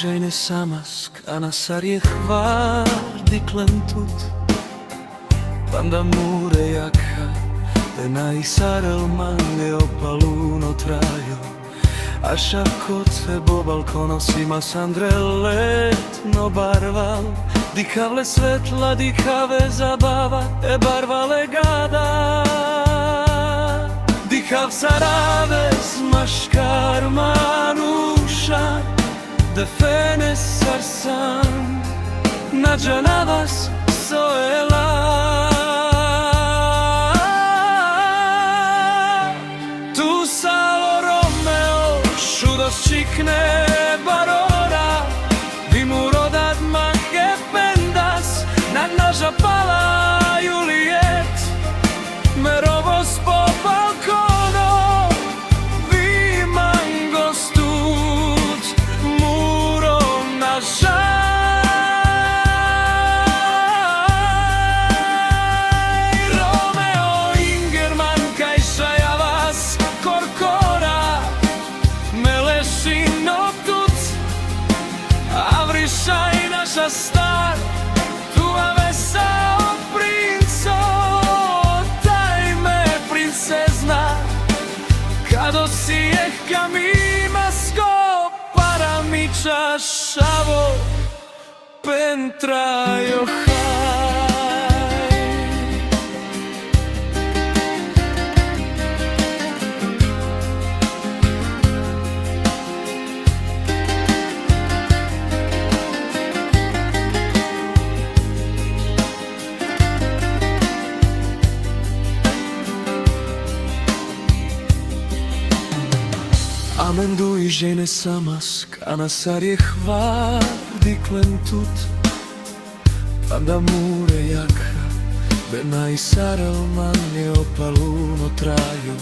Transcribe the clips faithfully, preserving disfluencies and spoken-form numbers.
Ine samask ana sar jekh var diklen tut. Panda mure jakha, te na i sarel mange o paluno trajo. Ašavko te bo balkono si masandre letno barval. Dikhav le svetla, dikhav e zabava, e barval e gada. Dikhav sar aves maškar manuša, defene sar san, na džanavas so e la. Tu sal o Romeo, šudos čikne barora, vi muro dad mange pendas, na naža pala Juliet, me rovos po balkono, vi mangos tut, muro naža. Romeo Ingerman kaj šajavas korkora, me lešin o tut, avri šaj naža star, tu avesa o princo, taj me princezna, kado si jekh kamimasko, para mi čašavo, pentra johaj. Amen duj žene samask ana sar jekh var diklen tut. Panda mure jakha, te na i sarel mange o paluno trajo.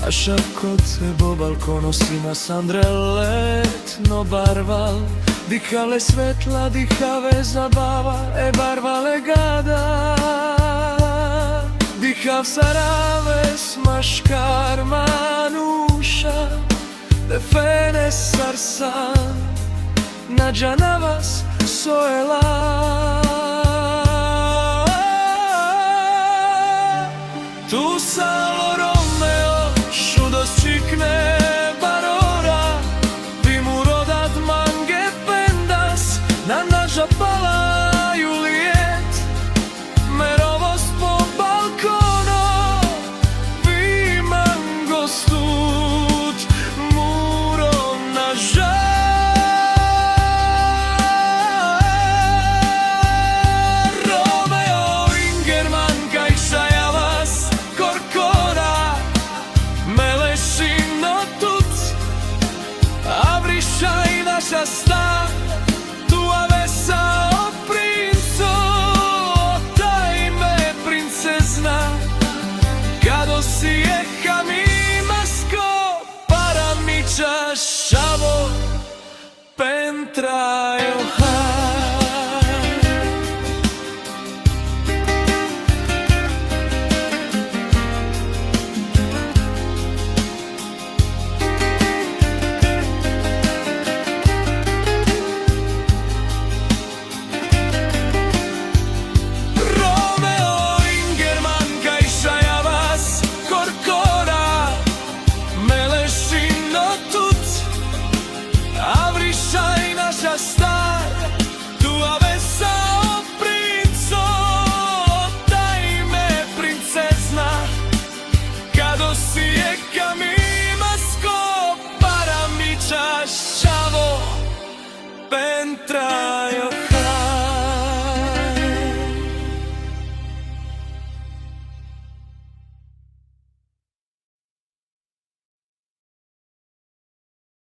Ašavko te bo balkono si masandre letno barval. Dikhav le svetla, dikhav e zabava, e barval e gada. Dikhav sar aves maškar manuša, defene sar san, na džanavas so e la. Tu sal o Romeo, šudos čikne barora, vi muro dad mange pendas, na naža pala Juliet, me rovos po balkono, vi mangos tut, muro naža. Romeo Ingerman kaj šajavas korkora, me lešin o tut, avri šaj naža star, tu avesa o princo, taj me princezna, kado si jekh kamimasko, para mi čašavo, pentra johaj. Romeo Ingerman kaj šajavas korkora, me lešin o tut, avri šaj naža star, tu avesa o princo, taj me princezna, kado si jekh kamimasko, para mi čašavo, pentra